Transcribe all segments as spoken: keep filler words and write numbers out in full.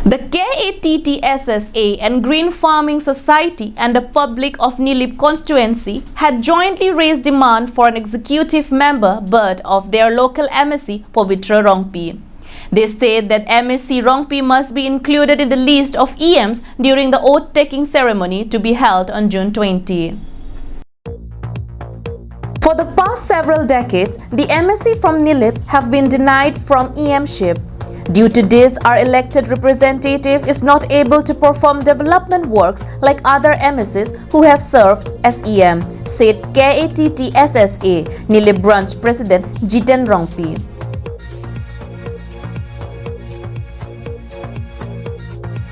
The K A T T S S A and Green Farming Society and the public of Nilip constituency had jointly raised demand for an executive member berth of their local M A C Pabitra Rongpi. They said that M A C Rongpi must be included in the list of E Ms during the oath-taking ceremony to be held on June twenty. For the past several decades, the M A C from Nilip have been denied from E M ship. Due to this, our elected representative is not able to perform development works like other M A Cs who have served as E M, said K A T T S S A Nilip Branch President Jiten Rongpi.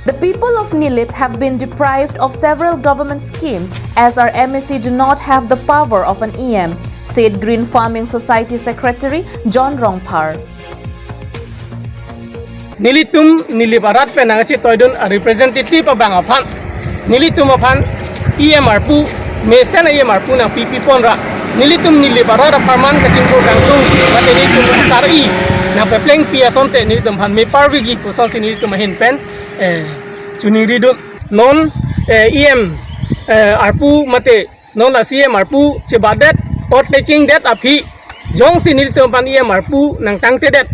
The people of Nilip have been deprived of several government schemes as our M A C do not have the power of an E M, said Green Farming Society Secretary John Rongphar. Nelitum Nilip arat pen nangchetoidun a representative abang aphan, nelitum aphan E M arpu, mesen E M arpu nangpipi pon ra, nelitum Nilip arat apharman kachingthur kangtung mate nelitum atari nangpeplengpi asonte nelitum aphan meparviji pusonsi nelitum ahin pen eh, choningridun. Non eh, E M eh, arpu mate non la C M arpu chebadet, oath-taking det aphi jongsi nelitum aphan E M arpu nangtangtedet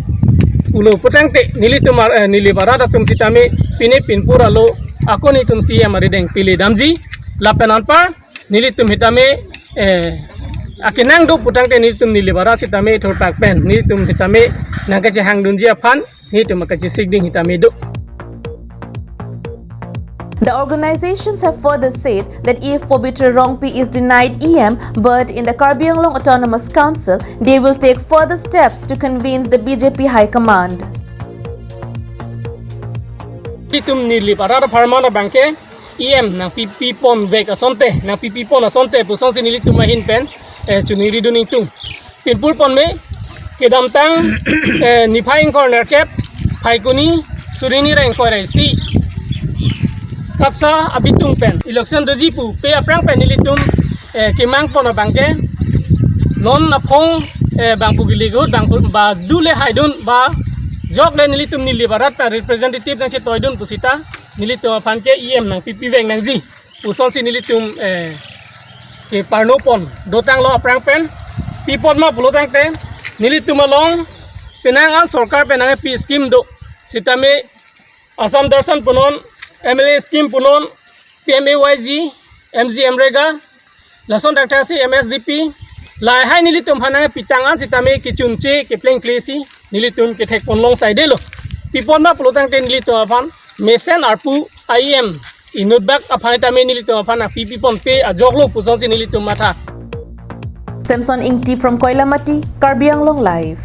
pulo putangte nelitum ar, eh, Nilip arat atum sitame pine pinpur alo ako nelitum C M arideng pili damji. Lapen anpar nelitum sitame eh, akenang do putangte nelitum Nilip arat sitame thurpak pen nelitum sitame nangkachehangdunji aphan nelitum akachesikding sitame do. The organizations have further said that if Pabitra Rongpi is denied E M berth in the Karbi Anglong Autonomous Council, they will take further steps to convince the B J P High Command. Nelitum Nilip arat apharman abangke E M nangpipi ponvek asonte, nangpipi pon asonte pusonsi nelitum ahin pen eh, choningridun ingtung. Pinpur ponme kedamtang eh, niphai ingkoi nerkep Phaikuni suri hini ra ingkoi ra isi KATSA abitung pen election doji pupe aphrang pen nelitum eh, kemang pon abangke non aphong eh, bangphu kili ahut bangphu ba dule haidun ba jokle nelitum Nilip arat pen representative nangchetoidun pusita nelitum aphan ke E M nangpipivek nangji pusonsi nelitum eh, keparno pon dotanglo aphrang pen. Pi pon ma pulotangte nelitum along penang an sorkar pen nangpi scheme do, sitame Assam Darshan punon, M L A scheme punon, P M A Y G, M G MGNREGA, lason tangte si M S D P, lahai nelitum aphan nangpitang an sitame kechunche keplengple si nelitum kethek pon long saidelo. Pi pon ma pulotangte nelitum aphan mesen arpu E M inutbak aphan tame nelitum aphan nangpipi ponpe ajoklo pusonsi nelitum matha. Samson Ingti from Koilamati, Karbi Anglong Live.